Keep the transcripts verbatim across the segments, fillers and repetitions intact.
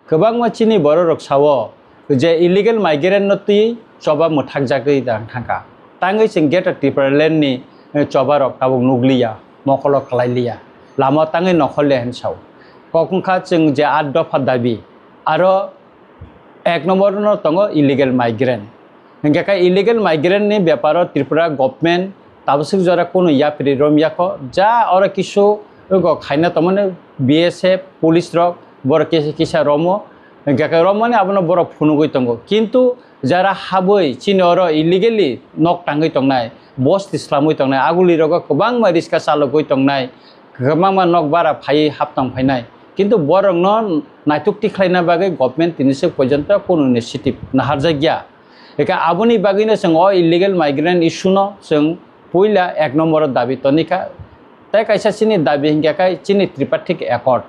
Kwbangma chini bororok sao je illegal migrant no twi choba mwthakjagwi thangkha. Tangwi chwng Greater Tipraland ni, eh, choba rok tabuk nukliya, mokolo kwlailiya, lama tangwi nokhorliya hinwi sao. Kok wngkha chwng je aat dopha dabi, aro ek number no tongo illegal migrant. Hingke khe illegal migrant ni beparo Tripura government tabaswk jora kunu yapri rom yakho, ja oro kisu go khaina tongmani B S F police rok borok kisa kisa romo, hingke khe romani abono borok phunugwi tongo. Kintu jara habwi chini oro illegally nok tangwi tongnai, bosti slamwi tongnai, aguli rogo kwbangma riska chalogwi tongnai, kwbangma nok bara phaiwi hap tong phainai. Kintu borokno naituk tikhlaina bagwi government tini swk porjonto kunu initiative naharjakya. Eka aboni bagwino chwng o illegal migrant issue no chwng puila ek number o dabi tonikha. Tei kaisa chini dabi hinkhe kai chini tripartite accord.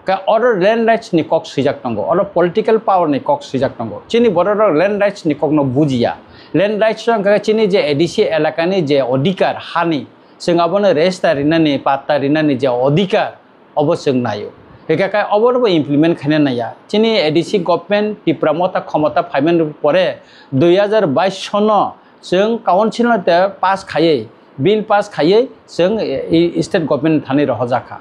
Ka oro land rights ni kok swijak tongo, oro political power ni kok swijak tongo. Chini bororok land rights ni kok no bujiya. Land rights wngkha chini je A D C elaka ni je odhikar hani, chwng abono register rinani, patta rinani je odhikar, obo chwng naio. Hingkhe kai obono bo implement khaina naiya. Chini A D C government Tipra Motha khomota phaimani pore dui hazar bais sono chwng council no te pass khaiwi, bill pass khaiwi chwng, e, e, state government thani rohorjakha.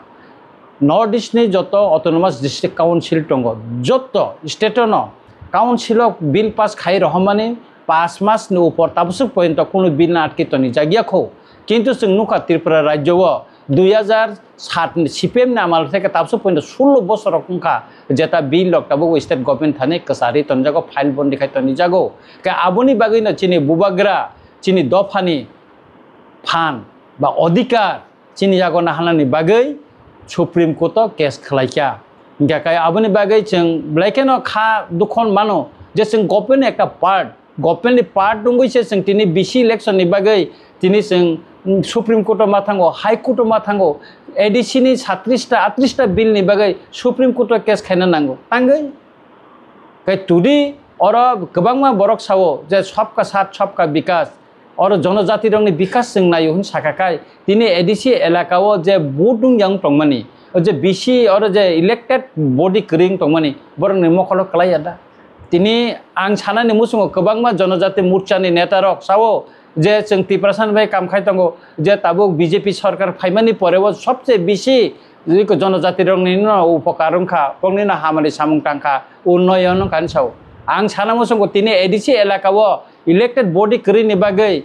North East ni joto autonomous district council tongo, joto state no council o bill pass khai rohormani paanch mas ni upor tabaswk porjonto kunu bill no atki toni jagya kho. Kintu chwng nukha Tripura rajyo o dui hazar sat ni C P M ni amal theke tabaswk porjonto sullo bosor rok wngkha, jeta bill rok tabuk state government thani kwchari tonjago, file bondi khai tonijago. Khe aboni bagwino chini bubagra, chini dophani phan ba odhikar chini yago naharnani bagwi Supreme Court o case khwlaikha. Hingkhe kai aboni bagwi chwng belai kheno kha dukhon mano je chwng government ni ekta part, government ni part wngwi se chwng tini B C election ni bagwi tini chwng, mm, Supreme Court o ma thango, High Court o ma thango, A D C ni satris ta, atris ta bill ni bagwi Supreme Court o case khaina nango. Tangwi kai tudi oro kwbangma borok sao je sabka saath, sabka bikas, oro jonojati rokni bikas chwng naio hwn saka kai, tini A D C elaka o je vote wng yang tongmani, o je B C oro je elected body kwrwi wng tongmani, borokni mokolo kwlai ya da? Tini ang sanani muchungo kwbangma jonojati morcha ni neta rok sao je chwng Tiprasa ni bai kam khai tongo, je tabuk B J P sarkar phaimani pore o sobse bisi jonojati rokni no upokar wngkha, bokni no hamari samung tangkha, unnoyon wngkha hinwi sao. Ang sana muchungo tini A D C elaka o elected body kwrwini bagwi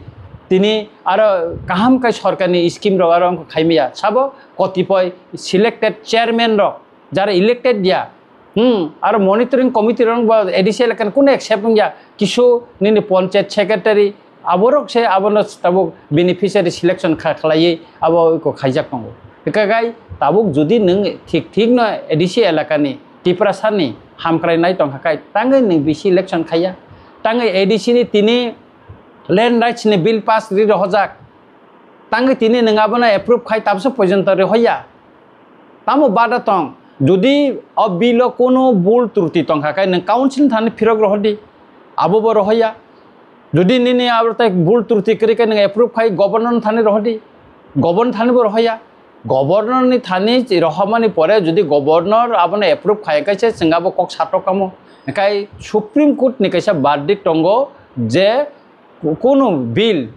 tini aro kaham khe sorkarni scheme rok aro wngkha khaimaya. Sabo kotipoi selected chairman rok jara elected ya, hmm, aro monitoring committee rok bo A D C elakani kunu accept wngya, kisu nini panchayat secretary aborok se abono tabuk beneficiary selection kha-, khlaiwi abo iko khaijak tongo. Hwnkhe kai tabuk jodi nwng thik thik no A D C elakani Tiprasani hamkrai nai tongkha kai, tangwi nwng B C election khaiya, tangwi A D C ni tini land rights ni bill pass ri rohojak, tangwi tini nwng abono approve khai tabso porjonto ri hoya. Tamo bada tong, jodi o bill o kono bul truti tongkha kai nwng council thani phirok rohodi, abo bo rohoya. Jodi nini abo tai bul truti kwrwi kai nwng approve khai governor thani rohodi, governor thani bo rohoya. Governor ni thani rohomani pore jodi governor abono approve khai kai se chwng abo kok satok kamo. Kai Supreme Court ni kaisa verdict tongo je kunu bill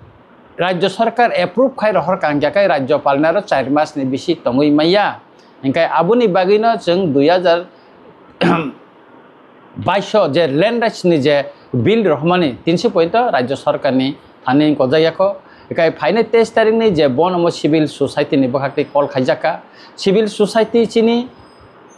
rajyo sarkar approve khai rohor kangya kai rajyopal ni aro char mas ni bisi tongwi maya. Hingkai aboni bagwino chwng dui hazar baiso je land rights ni je bill rohmani tinsi pointo rajyo sarkar ni thani gojayakho. Hingkai phainai teis tarik ni je bon omo civil society ni bwkhakti call khaijakha. Civil society chini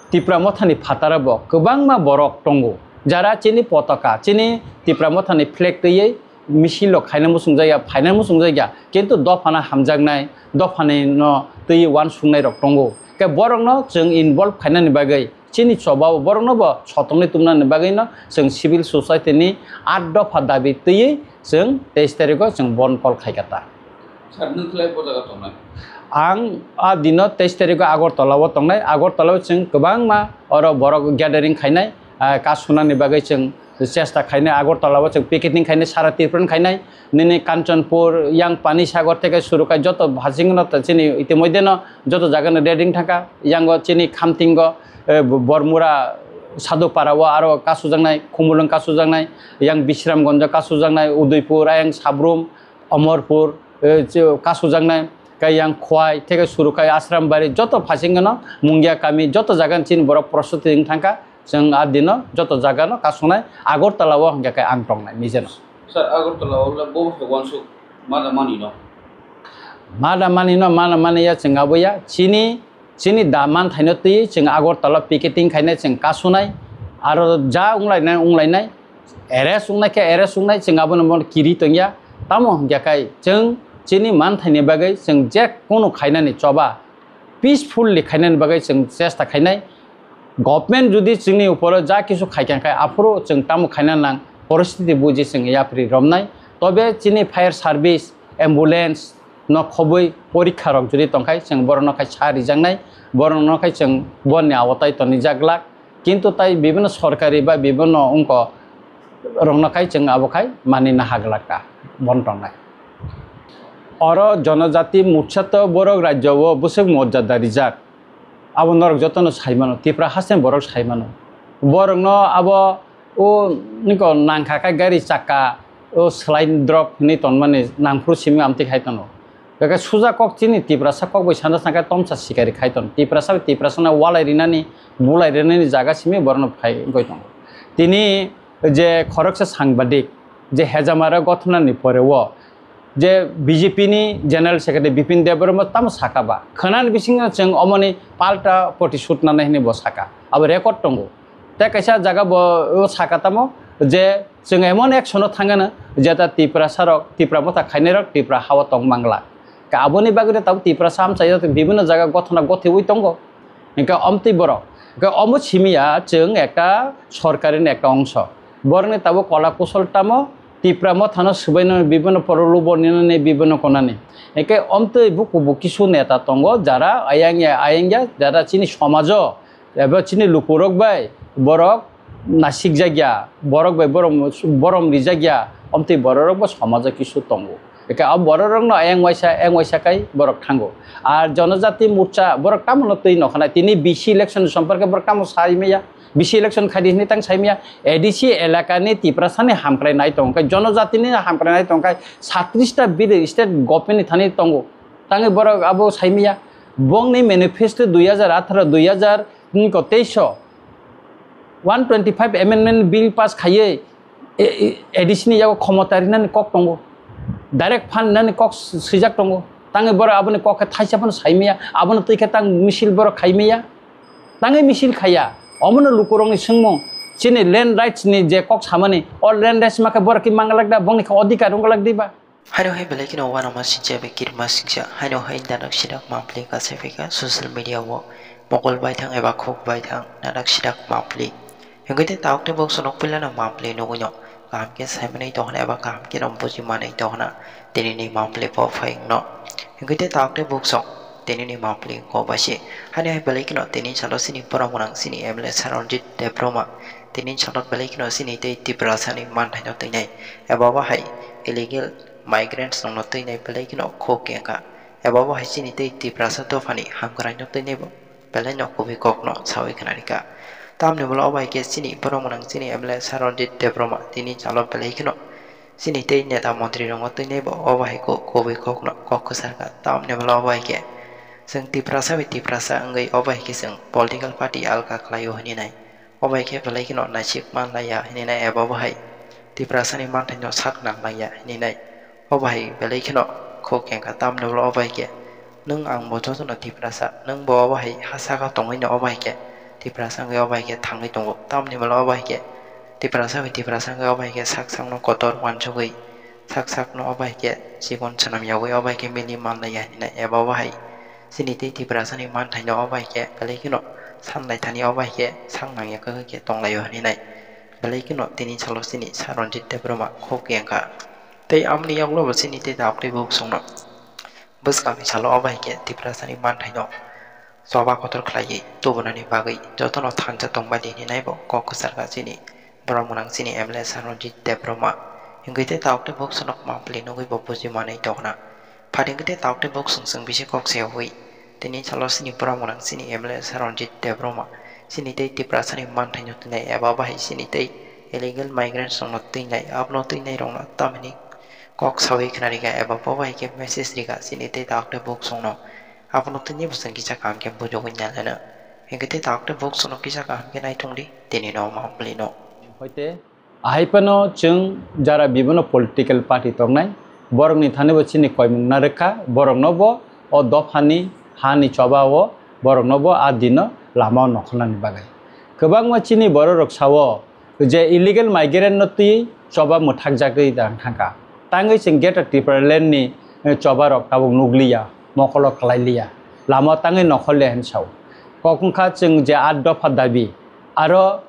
Tipra Mothani phataro bo kwbangma borok tongo, jara chini potaka, chini Tipra Mothani flag twiwi misil rok khaina muchungjak ya, phaina muchungjak ya, kintu dophano hamjaknai, dophani no twiwi uansuknai rok tongo. Khe borokno chwng involve khainani bagwi chini choba o borokno bo sotongwi tumnani bagwi no chwng civil society ni aat dopha dabi twiwi chwng teis tarikh o chwng bon call khaikha ta. Sir, nwng khlai bo jaga tongnai? Ang a dino teis tarikh o Agartala o tongnai. Agartala o chwng kwbangma oro borok gathering khainai, ah, kasunani bagwi chwng chesta khainai. Agartala o chwng picketing khainai, sara Tripura khainai. Nini Kanchanpur, yang Panisagar theke suru khai joto hasing no ta chini itimoidhe no joto jaga no raiding thangkha. Yang o chini Khamting o, eh, Bormura, Sadhupara o aro kasujaknai, Khumulwng kasujaknai, yang Bisramganj o kasujaknai, Udaipur, ayang Sabrum, Omorpur, eh, che-, kasujaknai, khe yang Khwai, theke suru khai Asrambari, joto phasing gano, Mungia kami, joto jaga ni chini borok prostuti wng thangkha, chwng a dino joto jaga no kasungnai, Agartala o hwnkhe khe ang tongnai, nijeno. Sir, Agartala o le bo hai wansuk ma da mani no? Ma da mani no, ma da mani ya chwng abo ya, chini Chini da manthaino twi chwng Agartala picketing khainai, chwng kasunai, aro ja wnglainai wnglainai, arrest wngnai khe arrest wngnai, chwng abono bono kiri tongya. Tamo hwnkhe kai chwng chini manthaini bagwi chwng je kunu khainani choba peacefully khainani bagwi chwng chesta khainai. Government jodi chwngni uporo ja kisu khaikha khe aphuru chwng tamo khaina nang, poristiti buji chwng yapri romnai. Tobe chini fire service, ambulance, no khobwi porikha rok jodi tongkhai, chwng borokno khai sa rijaknai, borokno khai chwng bonni awatai tonijak glak, kintu tai bibinno sorkari ba bibinno wngko rokno khai chwng abo khai mani naha glak ta bon tongnai. Oro Jonojati Morcha to borok rajyo o bwswk morjada rijak. Abo norok jotono sai mano, Tipra haste borok sai mano. Borokno abo o niko nangkha khe gari chakka o slide drop hinwi tonmani nangphuru simi amtwi khai tono. Khe suja kok chini Tiprasa kok bai sana sana khe tomsa sikari khai tono. Tiprasa bai Tiprasa no walai rinani, bulai rinani jaga simi borokno phai wngwi tongo. Tini je khoroksa sangbadik je hejamara gothonani pore o je B J P ni General Secretary Bipin Debbarma tamo saka ba. Khwnani bisingo chwng omoni palta protishoot nanai hinwi bo saka. Abo record tongo. Tei kaisa jaga bo, o saka tamo je chwng emon action o thangano jeta Tiprasa rok, Tipra motha khainai rok Tipra hao tong mangla. Ka aboni bagwi tabuk Tiprasa amchai bibinno jaga gothona gothiwi tongo. Hingke omtwi borok. Hingke omo simiya chwng ekta sorkarini ekta ongso. Borokni tabuk kola kusol tamo Tipra mothano swbaino bibinno poro lubo ninani bibinno konani. Hingke omtwi buku bo kisu neta tongo jara ayang ya, ayang ya, jara chini somajo eba chini lukurok bai borok nasikjakya, borok bai borom, borom rijakya, omtwi bororok bo somajo kisu tongo. Eke a bororokno ayang waisa, ayang waisa kai borok thango. Ar Jonojati Morcha borok tamo no twi nokhanai. Tini B C election ni somporke borok tamo sai maya. B C election khai di hinwi tang sai maya. A D C elaka ni Tiprasa ni hamkrai nai tong kai, Jonojati ni hamkrai nai tong kai, satrish ta bill state government ni thani tongo. Tangwi borok abo sai maya. Bongni manifesto dui hajar atharo, dui hajar teis o one twenty five amendment bill pass khaiwi, e, e, A D C ni yago khomota rinani kok tongo, direct fund nani kok swijak tongo, tangwi borok aboni kok khe thaisa phano sai maya, abono twi khe tang misil borok khai maya, tangwi misil khaiya, omono lukurokni swngmung, chini land rights ni je kok samani, o land rights ma khe borok ki mangalak da, bongni khe odhikar wngolak diba? Haino hai belai kheno uanama singcha bai kirima singcha. Haino hai dadak sidak mampli kasai phaikha social media o mokol baithang eba khuk baithang dadak sidak mampli. Hingke te tauk te bok sonok puilano mampli nugui no kaham khe saimanwi tongkha eba kaham khe no buji manwi tongkha tini ni mampli bo phai wngno. Hingke te tauk te bok song tini ni mampli wngkha bai se. Haino hai belai kheno tini salo sini borok gwnang sini M L A Saranjit Debbarma tini salo belai kheno sini tei Tiprasa ni manthaino twinai eba bo hai illegal migrants rokno twinai belai kheno khuk kengkha. Eba bo hai chini tei Tiprasa dophani hamkraino twinai bo belai no kubui kokno sawi khna rikha. Tamni ulo obo hai khe chini borok gwnang chini M L A Saranjit Debbarma tini salo belai kheno chini tei neta montri rokno twinai bo obo hai khe kubui kokno kok kwsarkha. Tamni ulo obo hai khe chwng Tiprasa bai Tiprasa wngwi obo hai khe chwng political party alka khlaio hinwi nai. Obo hai khe belai kheno naisik manlaiya hinwi nai eba bo hai Tiprasani manthaino sak nanglaiya hinwi nai. Obo hai belai kheno khuk kengkha tamni ulo obo hai khe nwng ang bo jotono Tiprasa, nwng bo obo hai ha saka tongwino obo hai khe Tiprasa wngwi obo hai khe thangwi tongo. Tamni ulo obo hai khe Tiprasa bai Tiprasa wngwi obo hai khe sak sakno kotor uansugwi sak sakno obo hai khe chikon swnam yogwi obo hai khe mili manlaiya hinwi nai eba obo hai. Chini tei Tiprasani manthaino obo hai khe belai kheno sanlai thani obo hai khe sak nangya kwrwi khe tonglaio hinwi nai. Belai kheno tini salo chini Saranjit Debbarma khuk kengkha. Tei amoni yagulo bo chini tei tabuk tei buk songno bwskangni salo obo hai khe Tiprasani manthaino choba kotor khlaiwi tubunani bagwi jotono thansa tongbaidi hinwi nai bo kok kwcharkha chini borok gwnang chini M L A Saranjit Debbarma. Hingkhe tei tabuk tei buk songno mampli nugwi bo buji manwi tongkha. Phaidi hwnkhe tei tabuk tei buk song song bisi kok se hui. Tini salo sini borok gwnang sini M L A Saranjit Debbarma. chini tei Tiprasani manthaino twinai eba bahai chini tei illegal migrants rokno twinai, abono twinai rokno tamni kok sawi khna rikha eba bo bahai khe message rikha chini tei doctor books rokno. Abono twini bwswng kisa kaham khe bujogwi nai lana. Hinkhe tei doctor books rokno kisa kaham khe naithong di tini no ma bwlwi no. Hoite Ahai phano chwng jara bibino political party tongnai, borokni thani bo chini koimung narwkha, borokno bo o dophani hani choba o borokno bo a dino lama o nokholnani bagwi. Kwbangma chini bororok sao je illegal migrant no twi choba mwthakjagwi tang thangkha. Tangwi chwng Greater Tipraland ni, eh, choba rok tabuk nukliya, mokolo kwlailiya, lama o tangwi nokholliya hinwi sao. Kok wngkha chwng je at dopha dabi, aro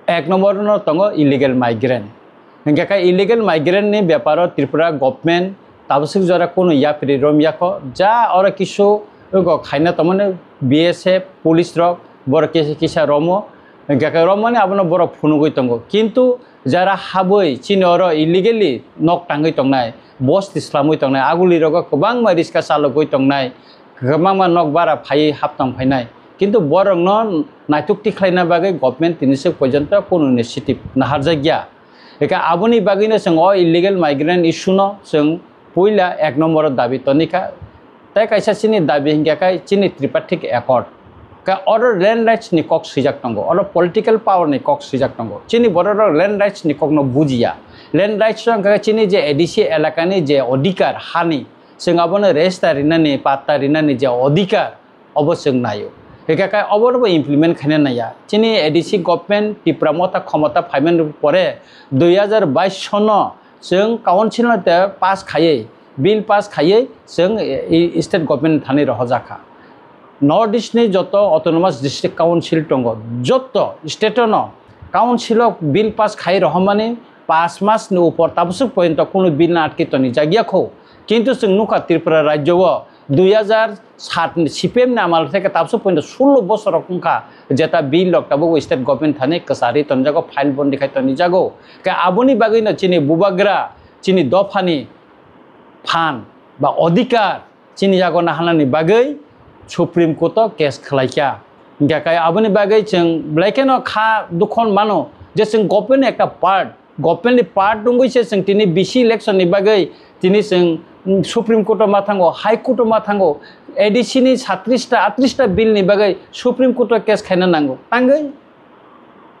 ek nombor no tongo illegal migrant. Hinkhe khe illegal migrant ni beparo Tripura government tabaswk jora kunu yapri rom yakho, ja oro kisu ego khaina tongmani B S F police rok borok kisa kisa romo, hinkhe khe romani abono borok phunugwi tongo. Kintu jara habwi chini oro illegally nok tangwi tongnai, bosti slamwi tongnai, aguli rogo kwbangma riska chalogwi tongnai, kwbangma nok bara phaiwi hap tong phainai. Kintu borokno naituk tikhlaina bagwi government tini swk porjonto kunu initiative naharjakya. Eka aboni bagwino chwng o illegal migrant issue no chwng puila ek nombor o dabi tonikha. Tei kaisa chini dabi hinkhe khe chini Tripartite Accord. Khe oro land rights ni kok swijak tongo, oro political power ni kok swijak tongo. Chini bororok land rights ni kokno bujiya. Land rights no hinkhe chini je A D C elakani je odhikar hani, chwng abono register rinani, patta rinani je odhikar, obo chwng naio. Hikha khe obono bo implement khaina naiya. Chini A D C government Tipra Motha khomota phaimani pore dui hajar bais sono chwng council no te pass khaiwi, bill pass khaiwi chwng, e, e, state government thani rohorjakha. North East ni joto autonomous district council tongo, joto state no council o bill pass khai rohormani paanch mas ni upor tabaswk porjonto kunu bill no atki toni jagya kho. Kintu chwng nukha Tripura rajyo o dui hajar sat ni C P M ni amal theke tabaswk porjonto sullo bosor rok wngkha, jeta bill rok tabuk state government thani kwchari tonjago, file bondi khai tonijago. Khe aboni bagwi no chini bubagra, chini dophani phan ba odhikar chini yago naharnani bagwi Supreme Court o case khwlaikha. Hinkhe khe aboni bagwi chwng belai kheno kha dukhon mano je chwng government ni ekta part, government ni part wngwi se chwng tini B C election ni bagwi tini chwng, mm, Supreme Court o ma thango, High Court o ma thango, A D C ni satris ta, atris ta bill ni bagwi Supreme Court o case khaina nango. Tangwi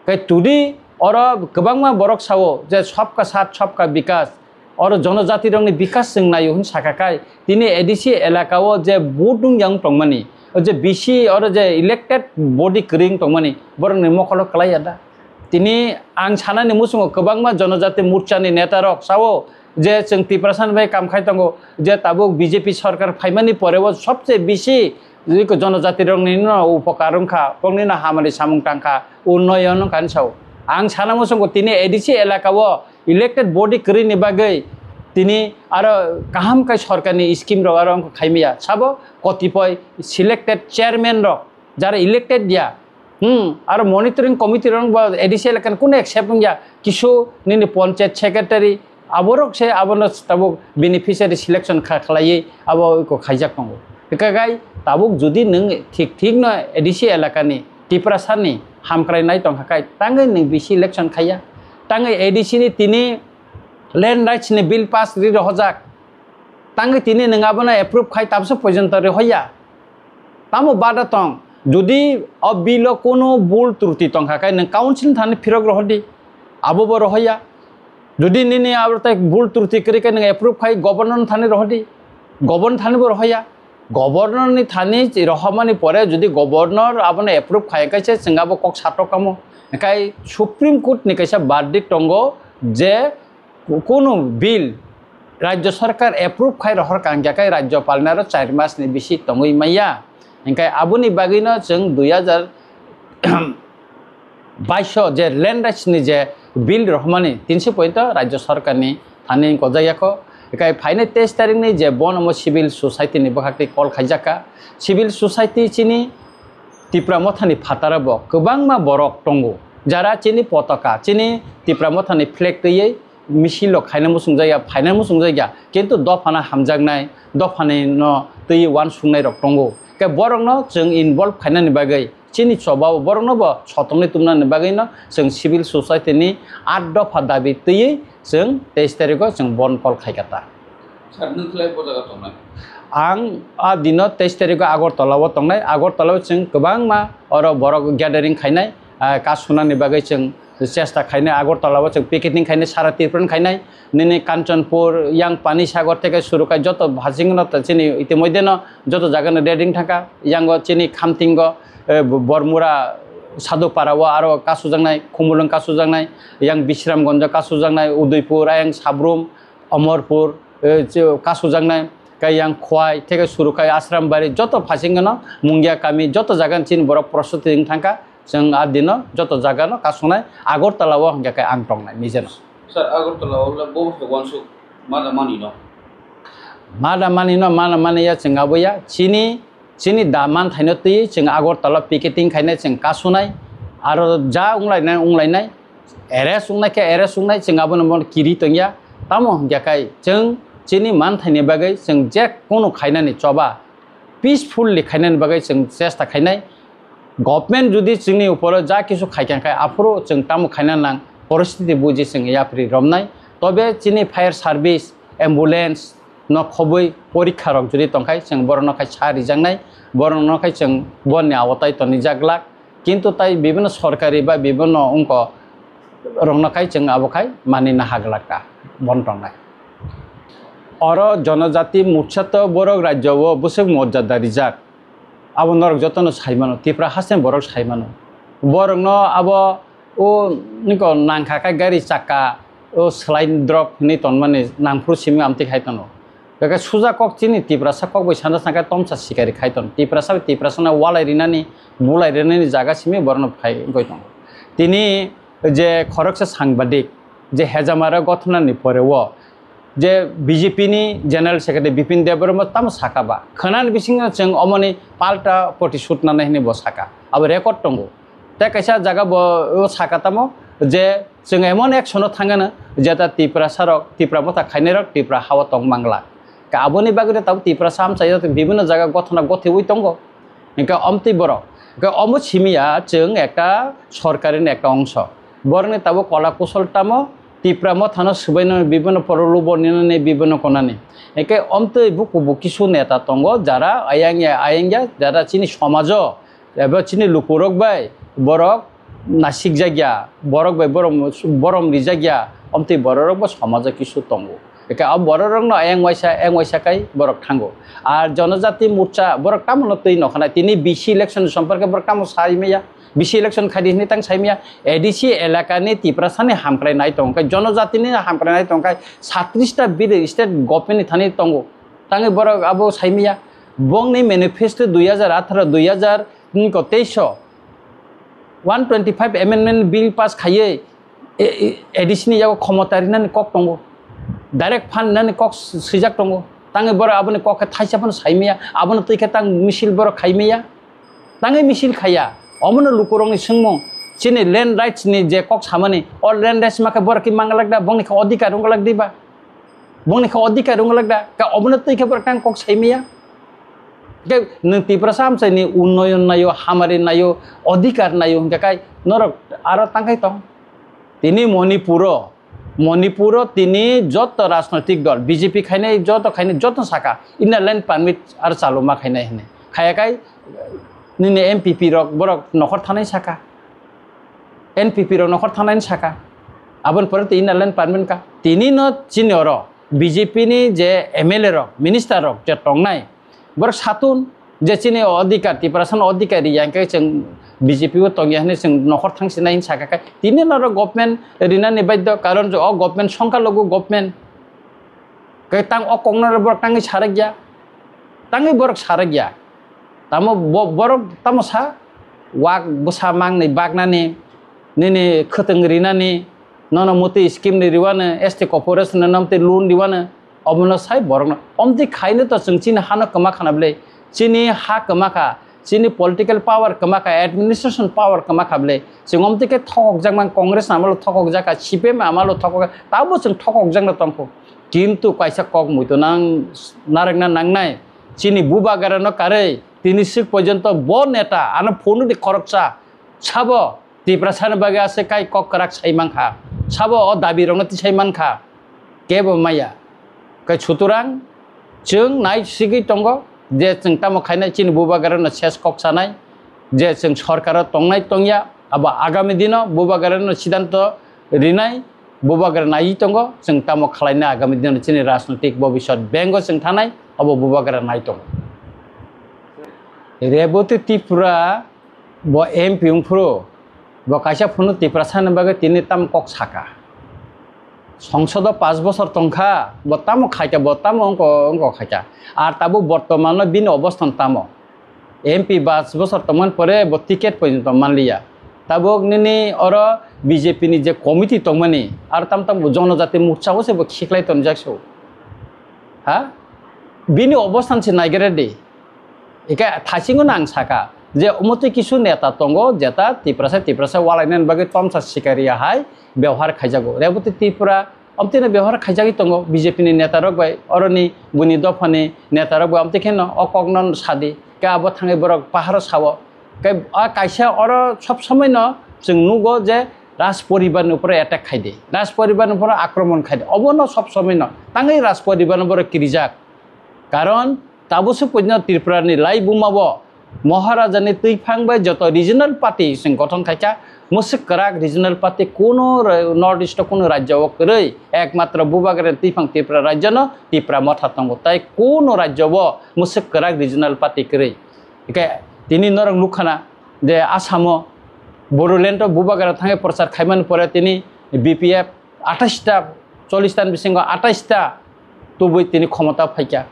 khe today oro kwbangma borok sao je sabka saath, sabka bikas, oro jonojati rokni bikas chwng naio hwn sakha khai, tini A D C elaka o je vote wng yang tongmani, o je B C oro je elected body kwrwi wng tongmani, borokni mokolo kwlaiya da? Tini ang sanani muchungo kwbangma jonojati morcha ni neta rok sao je chwng Tiprasa ni bai kam khai tongo, je tabuk B J P sorkar phaimani pore o sobse bisi jonojati rokni no upokar wngkha, bokni no hamari samung tangkha, unnoyon wngkha hinwi sao. Ang sana muchungo tini A D C elaka o elected body kwrwini bagwi tini aro kaham khe sorkarni scheme rok aro wngkha khaimaya. Sabo kotipoi selected chairman rok jara elected ya, hmm, aro monitoring committee rok bo A D C elakani kunu accept wngya, kisu nini panchayat secretary aborok se abono tabuk beneficiary selection kha-, khlaiwi abo iko khaijak tongo. Hwnkhe gai tabuk jodi nwng thik thik no A D C elakani Tiprasani hamkrai nai tongkha khai, tangwi nwng B C election khaiya, tangwi A D C ni tini land rights ni bill pass ri rohojak, tangwi tini nwng abono approve khai tabso porjonto ri hoya. Tamo bada tong, jodi o bill o kono bul truti tongkha khai nwng council thani phirok rohodi, abo bo rohoya. Jodi nini abo tai bul truti kwrwi khai nwng approve khai governor thani rohodi, governor thani bo rohoya. Governor ni thani rohormani pore jodi governor abono approve khai khai se chwng abo kok satok kamo. Khai Supreme Court ni kaisa verdict tongo je kunu bill rajyo sarkar approve khai rohor kangya khai rajyopal ni aro char mas ni bisi tongwi maya. Hinkhe aboni bagwino chwng dui hajar baish o je land rights ni je bill rohormani tinsi pointo rajyo sarkar ni thani gojak yakho. Hinkhe phainai teis tarik ni je bono omo civil society ni bwkhak twi call khaijakha. Civil society chini Tipra Motha ni phataro bo kwbangma borok tongo, jara chini potaka, chini Tipra Motha ni flag twiwi misil rok khaina muchungjak ya, phaina muchungjak ya, kintu dophano hamjaknai, dophani no twiwi uansuknai rok tongo. Khe borokno chwng involve khainani bagwi, chini choba o borokno bo sotongni tumnani bagwino chwng civil society ni aat dopha dabi twiwi chwng teis tarikh o chwng bon call khaikha ta. Sir, nwng khlai bo jaga tongnai? Ang a dino teis tarikh o Agartala o tongnai. Agartala o chwng kwbangma oro borok gathering khainai, ah, kasunani bagwi chwng chesta khainai, Agartala o chwng picketing khainai, sara Tripura khainai, nini Kanchanpur, yang Panisagar theke suru khai joto hasing no ta chini itimoidhe no joto jaga no ready thangkha, yang o chini Khamting o, eh, Bormura Sadhupara o aro kasujaknai, Khumulwng kasujaknai, yang Bisramganj o kasujaknai, Udaipur, ayang Sabrum, Omorpur, eh, che-, kasujaknai, khe yang Khwai, theke suru khai Asrambari, joto phasing no Mungia kami, joto jaga chini borok prostuti wng thangkha. Chwng a dino joto jaga no kasongnai, Agartala o hwnkhe khe ang tongnai nijeno. Sir, Agartala o le bo se wansuk mada mani no? Mada mani no, mana mani ya chwng abo ya. Chini, chini da manthai no twi chwng Agartala picketing khainai, chwng kasonai. Aro ja wnglainai, wnglainai. Arrest wngnai khe arrest wngnai, chwng abono bono kiri tongya. Tamo hwnkhe khe chwng chini manthaini bagwi chwng je kunu khainani choba peacefully khainani bagwi chwng chesta khainai. Government jodi chwngni uporo ja kisu khaikha khe, aphuru chwng tamo khaina nang poristiti buji chwng yapri romnai. Tobe chini fire service, ambulance no khobwi porikha rok jodi tongkhai, chwng borokno khai sa rijaknai, borokno khai chwng bonni awatai tonijak glak. Kintu tai bibhinno sorkari ba bibhinno wngko rokno khai chwng abo khai mani naha glak ka, bon tongnai. Oro Jonojati Morcha to borok rajyo o bwswk morjada rijak. Abo norok jotono sai mano, Tipra hasteni borok sai mano. Borokno abo o niko nangkha khe gari chakka o slai drop hinwi tonmani nangphuru simi amtwi khai tono. Khe suja kok chini Tiprasa kok bai sana saka tomsa sikari khai ton. Tiprasa bai Tiprasa na walai rinani, bulai rinani jaga simi borokno phai goi tongo. Tini je khoroksa sangbadik je hejamara gothonani pore o je B J P ni General Secretary Bipin Debbarma tamo saka ba. Khwnani bisingo chwng omoni palta protisud nanai hinwi bo saka. Abo record tongo. Tei kaisa jaga bo o saka tamo je chwng emon action o thangano jeta Tiprasa rok, Tipra motha khainai rok Tipra hao tong mangla. Ka aboni bagwi tabuk Tiprasa amchaio bibhinno jaga gothona gothiwi tongo. Hingke omtwi borok. Hingke omo simiya chwng ekta sorkarini ekta ongso. Borokni tabuk kola kusol tamo Tipra mothano swbaino bibhinno prolobo ninani bibhinno konani. Hingke omtwi buku bo kisu neta tongo jara ayang ya, ayang ya, jara chini somajo eba chini lukurok bai borok nasikjak ya, borok bai borom, borom rijak ya, omtwi bororok bo somajo kisu tongo. Eke a bororokno ayang waisa, ayang waisa kai borok thango. Ar Jonojati Morcha borok tamo no twi nokhanai, tini B C election somporke borok tamo sai maya, B C election khaidi hinwi tang sai maya, A D C elakani Tiprasani hamkrai nai tongkha, Jonojatini hamkrai nai tongkha, satris ta bill state government ni thani tongo. Tangwi borok abo sai maya, bongni manifesto dui hajar atharo, dui hajar teis o one twenty five amendment bill pass khaiwi, e, e, A D C ni yago khomota rinani kok tongo, direct fund rinani kok s-, swijak tongo, tangwi borok aboni kok khe thaisa phano sai maya, abono twi khe tang misil borok khai maya, tangwi misil khaiya, omono lukurokni swngmung, chini land rights ni je kok samani, o land rights ma khe borok khe manglak da, bongni khe odhikar wngwlak diba? Bongni khe odhikar wngwlak da, ka obono twi khe borok tang kok sai maya. Khe nwng Tiprasa amchaini unnoyon naio, hamari naio, odhikar naio hwnkhe kai norok aro tangkai tong. Tini Manipuro, Manipuro tini joto rajnoitik dol, B J P khainai joto khainai joto saka, inner line permit aro chaluma khainai hinwi. Khaya kai nini M P P rok borok nokhor thanai saka. N P P rok nokhor thangnani saka. Aboni pore tei inner line permit ka. Tini no chini oro B J P ni je M L A rok, minister rok je tongnai, borok satun je chini odhikar, Tiprasano odhikar riya hwnkhe chwng B J P o tongya hinwi chwng nokhor thangsinai hinwi saka khe. Tini no oro government rinani baidhyo, karon je o government songkha logo government. Khe tang o kokno borok tangwi sarakya, tangwi borok sarakya. Tamo bo-, borok tamo sa, wak bwsa mangnwi baknani, nini khwtwng rinani, nono mwtwi scheme ni riwano, S T corporation no mwtwi loan riwano, omono sai borokno. Omtwi khaino to chwng chini hano kwma khana bwle, chini ha kwma kha, chini political power kwma kha, administration power kwma kha bwle, chwng omtwi khe thokokjak man, Congress amalo thokokjak kha, C P M amalo thokok, tabo chwng thokokjakno tongkho. Kintu kaisa kok muitu nang narekna nangnai, chini bubagra no karwi, Tini swk porjonto bo neta ano phunukdi khoroksa sabo Tiprasani bagwi aswk kai kok kwrak sai mankha, sabo o dabirokno tisai mankha, kebo maya. Kai sutorang chwng nai sigwi tongo je chwng tamo khainai chini bubagrano ses kok sanai, je chwng sorkaro tongnai tongya, abo agami dino bubagrano sidanto rinai, bubagra naiwi tongo, chwng tamo khlainai agami dino chini rajnotik bobiswt bengo chwng thanai, abo bubagra nai tongo. Reboti Tripura bo M P wngphuru, bo kaisa phunu Tiprasani bagwi tini tamo kok saka. Songsodo pash bosor tongkha, bo tamo khaikha, bo tamo wngko, wngko khaikha. Ar tabuk bortomano bini obosthan tamo? M P pash bosor tongmani pore bo ticket porjonto manliya. Tabuk nini oro B J P ni je committee tongmani, ar tam tam bo Jonojati Morcha o se bo khiklai tonjak so. Ha? Bini obosthan se naigra di. Eke thaisingo no ang saka je omo twi kisu neta tongo, jeta Tiprasa, Tiprasa walainani bagwi tomsa sikariya hai bebohar khaijago. Reboti Tripura omtino bebohar khaijagwi tongo B J P ni neta rok bai, oroni buini dophani neta rok bai, omtwi kheno o kokno sadi. Ke abo thangwi borok paharo sao. Ke a kaisa oro sob somoi no chwng nugo je Raj poribar ni upore attack khaidi, Raj poribar ni upore akromon khaidi, obo no sob somoi no tangwi Raj poribar no borok kirijak. Karon tabuk se porjonto Tripura ni lai buma bo Maharaja ni twiphang bai joto regional party chwng gothon khaikha, mwswk kwrak regional party kuno ra-, North East o kuno rajya o kwrwi, ekmatro bubagra ni twiphang Tripura rajya no Tipra Motha tongo, tai kuno rajya o mwswk kwrak regional party kwrwi. Hwnkhe tini norok nukha na je Assam o Bodoland o bubagra thangwi prochar khaimani pore tini B P F atais ta, chollish ta ni bisingo atais ta tubui tini khomota phaikha.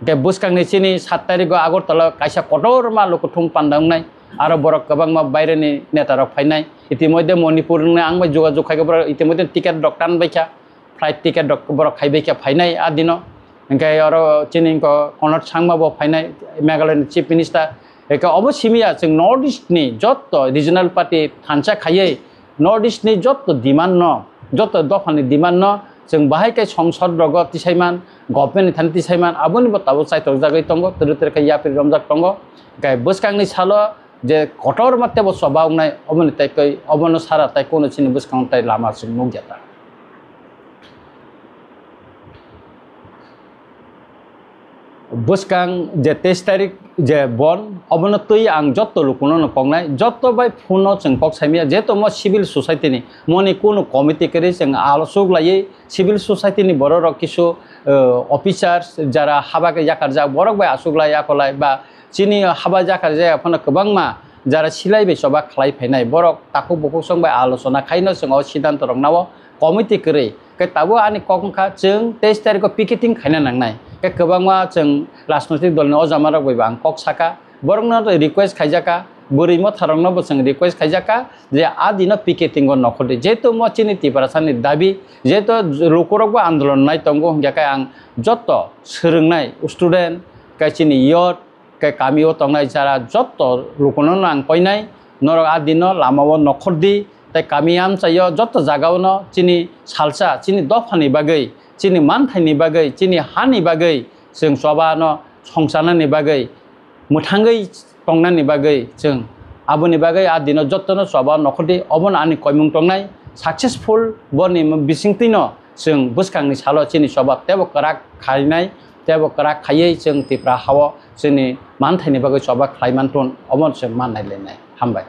Hwnkhe bwskangni chini sat tarikgo Agartala o kaisa kotorma lukuthum panda wngnai, aro borok kwbangma baireni netarok phainai. Itimodhye Manipur wngna ang bai jogajog khaikha, borok itimodhye ticket rok tan baikha, flight ticket rok borok khai baikha phainai a dino. Hwnkhe oro chini wngkha Conrad Sangma bo phainai, Meghalaya ni Chief Minister. Hwnkhe obo simi ya chwng North East ni jotto regional party thansa khaiwi North East ni jotto demand no, jotto dopha ni demand no chwng bahai khe songsod rogo tisaiman, government ni thani tisaiman, aboni bo tabuk chaitok jagwi tongo, twrwk twrwk khe yapri romjak tongo. Hwnkhe bwskang ni salo je kotorma teibo choba wngnai, oboni tei koi, obono sara tei kuno chini bwskango tei lama chwng nukya ta. Bwskang je teis tarik je bon, obono twi ang jotto lukuno no koknai, jotto bai phone no chwng kok saimaya, jeto mo civil society ni, moni kuno committee kwrwi chwng alo chuklaiwi civil society ni borok rok kisu, eh, officers jara haba khe yakarjak, borok bai achuklai akolai ba chini haba yakarjak phano kwbangma jara silai bai choba khlai phainai, borok takhuk bukhuk song bai alochona khaino chwng o siddhanto rok nao committee kwrwi. Khe tabuk ani kok wngkha chwng teis tarikh o picketing khaina nangnai. Khe kwbangma chwng rajnoitik dol ni o jama rok bai bo ang kok saka, borok no request khaijaka, bwrwi motha rok no bo chwng request khaijaka je a dino picketing o nokhordi, jehetu mo chini Tiprasa ni dabi, jehetu lukurok bo andolon nai tongo, hwnkhe khe ang jotto swrwngnai student, khe chini youth, khe kami o tongnai jara jotto lukuno no ang koinai, norok a dino lama o nokhordi, tei kami amchai o jotto jaga o no chini salsa, chini dopha ni bagwi, chini manthai ni bagwi, chini ha ni bagwi chwng choba no songchana ni bagwi, mwthangwi tongnani bagwi chwng aboni bagwi a dino jotto no choba nokhordi, obono ani koimung tongnai successful boni bisingtwi no chwng bwskangni salo chini choba teibo kwrak khainai, teibo kwrak khaiwi chwng Tipra hao chini manthaini bagwi choba khlai mantun, omono chwng mannai lainai. Hambai.